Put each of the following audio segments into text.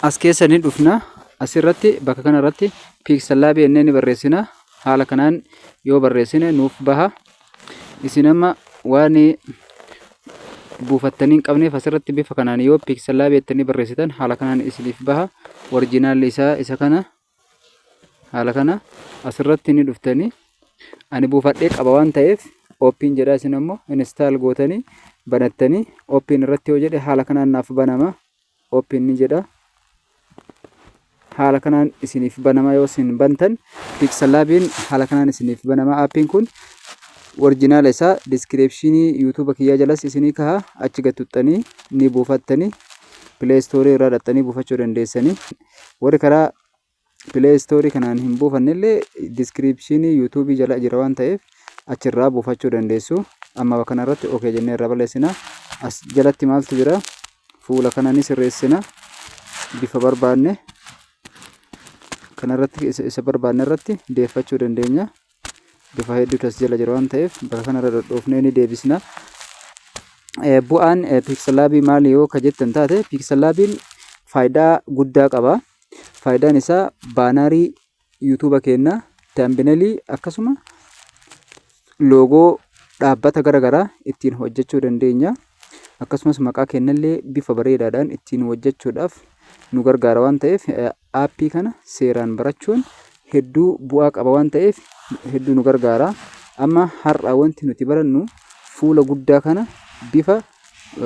As keessa ni dhufna. Asirratti bakka kanarratti PixelLab jennee ni barreessina. Haala kanaan yoo barreessine nuuf baha. Isin amma waan buufattanii hin qabneef asirratti bifa kanaan yoo PixelLab jettanii barreessitan haala kanaan isiniif baha. Originaalli isaa isa kana. Haala kana asirratti ni dhuftanii, ani buufadhee qaba waan ta'eef open jedha. Isin ammoo install gootanii banattanii open irratti yoo jedhe haala kanaan naaf banama. Open ni jedha. Haala kanaan isiniif banama. Yoo isin bantan PixelLabiin haala kanaan isiniif banama. Aappiin kun original isaa description YouTube kiyyaa jalas isinii kaha. Achi gad tuxxanii ni buufattanii, Play Store irraa dhaxxanii buufachuu dandeessanii. Warri karaa Play Store kanaan hin buufannellee description YouTube jala jira waan ta'eef achirraa buufachuu dandeessu. Amma bakka kanarratti okay jennee irraa balleessina. As jalatti maaltu jira? Fuula kana ni sirreessina. Bifa barbaanne kanarratti isa barbaanne irratti deeffachuu dandeenya. Bifa hedduutu as jala jira waan ta'eef bakka kanarra dhodhoofnee ni deebisna. Bu'aan PixelLab maali yoo ka jettan taate, PixelLabiin faayidaa guddaa qaba. Faayidaan isaa banner YouTube keenyaa, thumbnail, akkasuma logo dhaabbata garaagaraa ittiin hojjechuu dandeenya. Akkasumas maqaa keenyallee bifa bareedaadhaan ittiin hojjechuudhaaf nu gargaara waan ta'eef, aappii kana seeraan barachuun hedduu bu'aa qaba waan ta'eef hedduu nu gargaara. Amma har'a wanti nuti barannu fuula guddaa kana bifa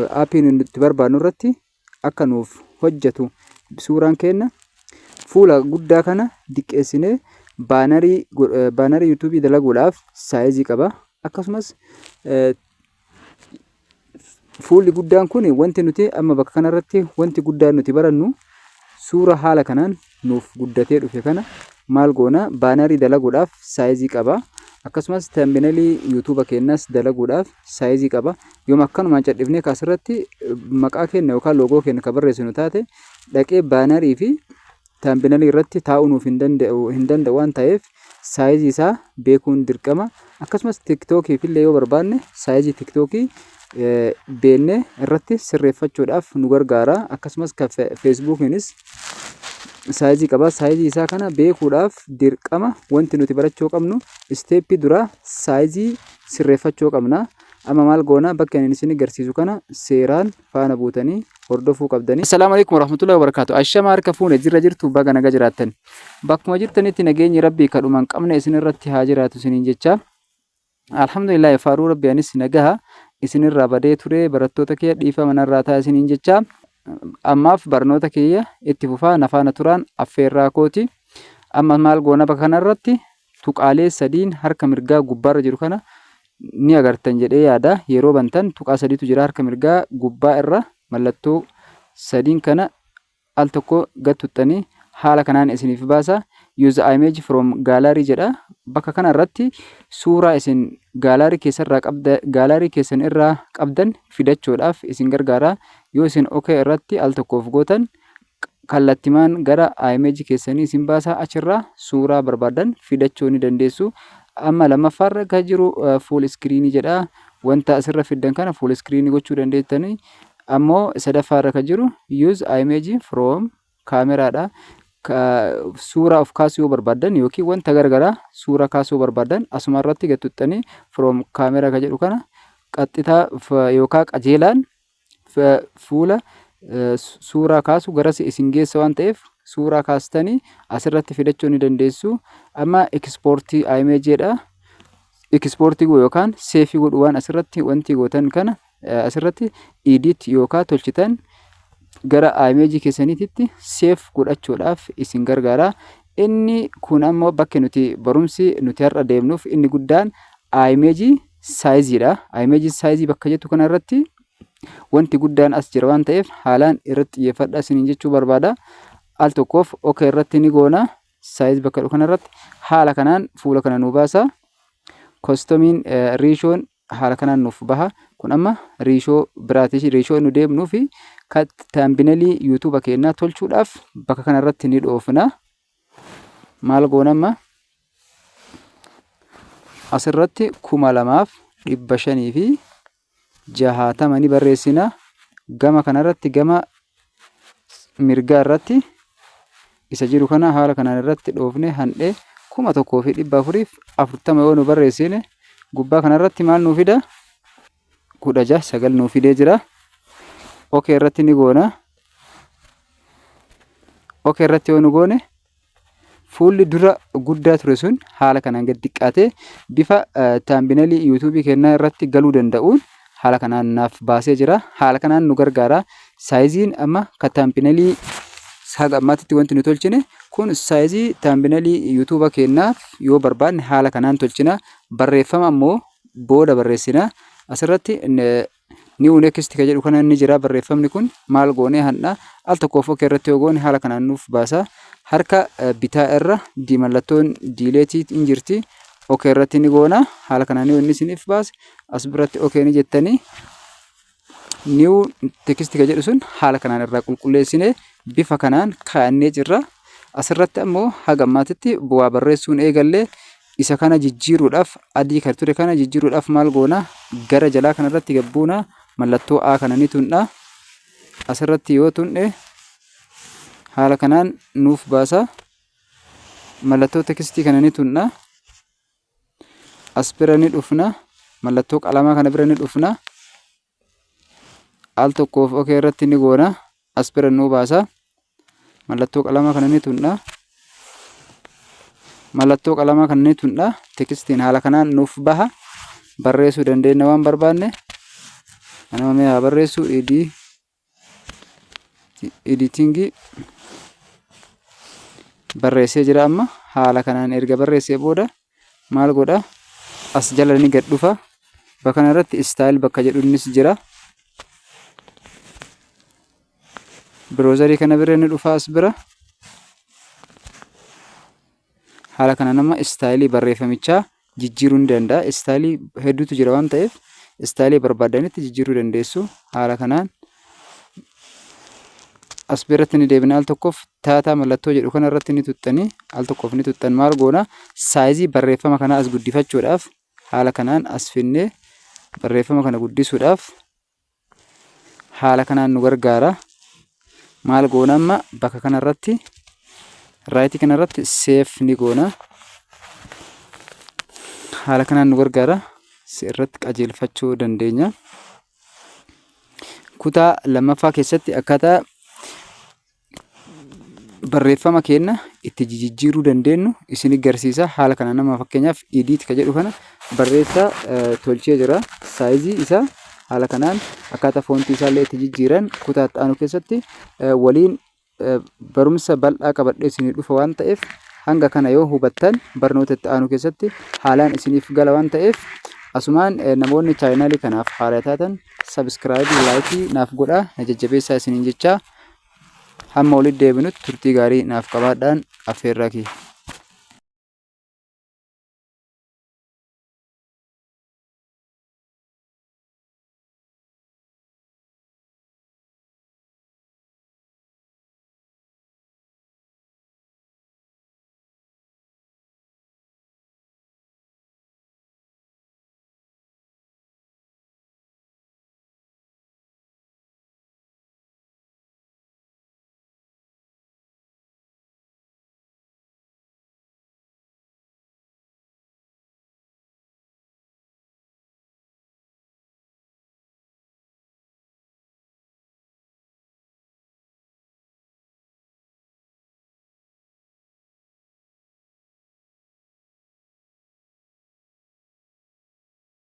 aappii nuti barbaannu irratti akka nuuf hojjetu, suuraan keenya fuula guddaa kana diqqeessinee banner YouTube dalaguudhaaf size qaba. Akkasumas fuulli guddaan kun, wanti nuti amma bakka kanarratti wanti guddaan nuti barannu, suura haala kanaan nuuf guddatee dhufe kana maal goona? Banner dalaguudhaaf size qaba. Akkasumas thumbnail YouTube keenyas dalaguudhaaf size qaba. Yooma akkanumaan cadhifnee asirratti maqaa keenya yookaan logo keenya kan barreessinu taate, dhaqee banner fi thumbnail irratti taa'uu nuuf hin danda'u waan ta'eef size isaa beekuun dirqama. Akkasumas TikTokiif illee yoo barbaanne size TikTok beennee irratti sirreeffachuudhaaf nu gargaara. Akkasumas kan Facebookiinis size qaba. Size isaa kana beekuudhaaf dirqama wanti nuti barachuu qabnu step duraa size sirreeffachuu qabna. Amma maal goona? Bakka inni isin agarsiisu kana seeraan faana buutanii hordofuu qabdanii. Assalaamu alaikum warahmatullahi wabarakatuh. Ashama, harka fuune, jirra jirtu? Baga naga jiraattan. Bakkuma jirtanitti nageenyi Rabbii kadhuma hin qabne isin irratti haa jiraatu isiniin jecha. Alhamdulillah, faaruu Rabbi, anis nagaha. Isinirraa badee ture, barattoota kiyya, dhiifama narraa ta'a isiniin jecha. Ammaaf barnoota kiyya itti fufaa nafaana turaan affeerraa kooti. Amma maal goona? Bakka kanarratti tuqaalee sadiin harka mirgaa gubbaarra jiru kana ni agartan jedhee yaada. Yeroo bantan tuqaa sadiitu jira harka mirgaa gubbaa irra. Mallattoo sadiin kana al tokko gad tuxxanii haala kanaan isiniif baasa. "Use image from gallery" jedha. Bakka kana irratti suuraa isin gallery keessarraa qabda, gallery keessan irraa qabdan fidachuudhaaf isin gargaara. Yoo isin okay irratti al tokkoof gootan, kallattimaan gara image keessanii isin baasa. Achirraa suuraa barbaadan fidachuu ni dandeessu. Amma lammaffaarra kan jiru "full screen" jedha. Wanta asirra fiddan kana full screen gochuu dandeettanii. Ammoo sadaffaarra kan jiru "use image from cameraadha. Suuraa of kaasuu yoo barbaaddan yookiin wanta garagaraa suuraa kaasuu yoo barbaaddan, asuma irratti gad tuxxanii "from camera" kan jedhu kana qaxxitaa yookaan qajeelaan fuula suuraa kaasu garas isin geessa waan ta'eef suuraa kaastanii asirratti fidachuu ni dandeessu. Amma "export imageedha. Export yookaan save godhu, waan asirratti wanti gootan kana asirratti edit yookaan tolchitan gara image keessaniititti save godhachuudhaaf isin gargaara. Inni kun ammoo bakki nuti barumsi nuti har'a deemnuuf inni guddaan image sizeiidha. Image size bakka jettu kanarratti wanti guddaan as jira waan ta'eef haalaan irratti xiyyeeffadhaa isiniin jechuu barbaada. Al tokkoof okay irratti ni goona. Size bakka jedhu kanarratti haala kanaan fuula kana nu baasa. Customiin ratioon haala kanaan nuuf baha. Kun amma ratio biraati. Ratio nu deemnuu fi thumbnail YouTube keenyaa tolchuudhaaf bakka kanarratti ni dhoofna. Maal goona amma? Asirratti 2560 ni barreessina. Gama kanarratti gama mirgaa irratti isa jiru kana haala kanaan irratti dhoofne handhee 1440 yoo nu barreessine, gubbaa kanarratti maal nuu fida? 16 9 nuu fidee jira. Okay irratti ni goona. Okay irratti yoo nu goone, fuulli dura guddaa ture sun haala kanaan gad xiqqaatee bifa thumbnailii YouTubeii kennaa irratti galuu danda'uun haala kanaan naaf baasee jira. Haala kanaan nu gargaara. Sizeiin amma ka thumbnailii haga ammaatitti wanti nu tolchine kun sizeii thumbnailii YouTubea kennaaf yoo barbaanne haala kanaan tolchina. Barreeffama ammoo booda barreessina. Asirratti new text ka jedhu kana inni jira. Barreeffamni kun maal goone handha al tokkoof okay irratti yoo goone, haala kanaan nuuf baasa. Harka bitaa irra mallattoon deleteii hin jirti. Okay irratti ni goona. Haala kanaan yoo inni isiniif baase, as biratti okay ni jettanii, new text ka jedhu sun haala kanaan irraa qulqulleessine bifa kanaan kaa'annee jirra. Asirratti ammoo haga ammaatitti bu'aa barreessuun eegallee. Isa kana jijjiiruudhaaf, adii kan ture kana jijjiiruudhaaf maal goona? Gara jalaa kanarratti gabbuuna, mallattoo A kana ni tundha. Asirratti yoo tundhe, haala kanaan nuuf baasa. Mallattoo textii kana ni tundha. As bira ni dhufna. Mallattoo qalamaa kana bira ni dhufna. Al tokkoof okay irratti ni goona. As bira nuu baasa. Mallattoo qalamaa kana ni tundha. Mallattoo qalamaa kana ni tundha. Textiin haala kanaan nuuf baha. Barreessuu dandeenya waan barbaanne. Anama mee haa barreessu. Editingii barreessee jira amma. Haala kanaan erga barreessee booda maal godha? As jala ni gad dhufa. Bakka kanarratti style bakka jedhu innis jira. Browserii kana bira ni dhufa as bira. Haala kana nama styleii barreeffamichaa jijjiiruu ni danda'a. Styleii hedduutu jira waan ta'eef, styleii barbaadanitti jijjiiruu dandeessu. Haala kanaan as biratti ni deebina. Al tokkoof taataa mallattoo jedhu kana irratti ni tuxxanii, al tokkoof ni tuxxan. Maal goona? Sizeii barreeffama kanaa as guddifachuudhaaf haala kanaan as finnee barreeffama kana guddisuudhaaf haala kanaan nu gargaara. Maal goona amma? Bakka kanarratti, rightii kanarratti save ni goona. Haala kanaan nu gargaara. Irratti qajeelfachuu dandeenya. Kutaa lammaffaa keessatti akkaataa barreeffama keenya itti jijjiiruu dandeenyu isin agarsiisa. Haala kana nama fakkeenyaaf edit ka jedhu kana barreessaa tolchee jira. Sizeii isaa haala kanaan akkaataa fontii isaallee itti jijjiiran kutaa itti aanu keessatti waliin barumsa bal'aa qabadhee isinii dhufa waan ta'eef, hanga kana yoo hubattan barnoota itti aanu keessatti haalaan isiniif gala waan ta'eef, asumaan namoonni channelii kanaaf haaraa taatan subscribeii, likeii naaf godhaa, na jajjabeessaa isiniin jechaa, hamma walitti deebinutti turtii gaarii naaf qabaadhaan affeerraa kiyya.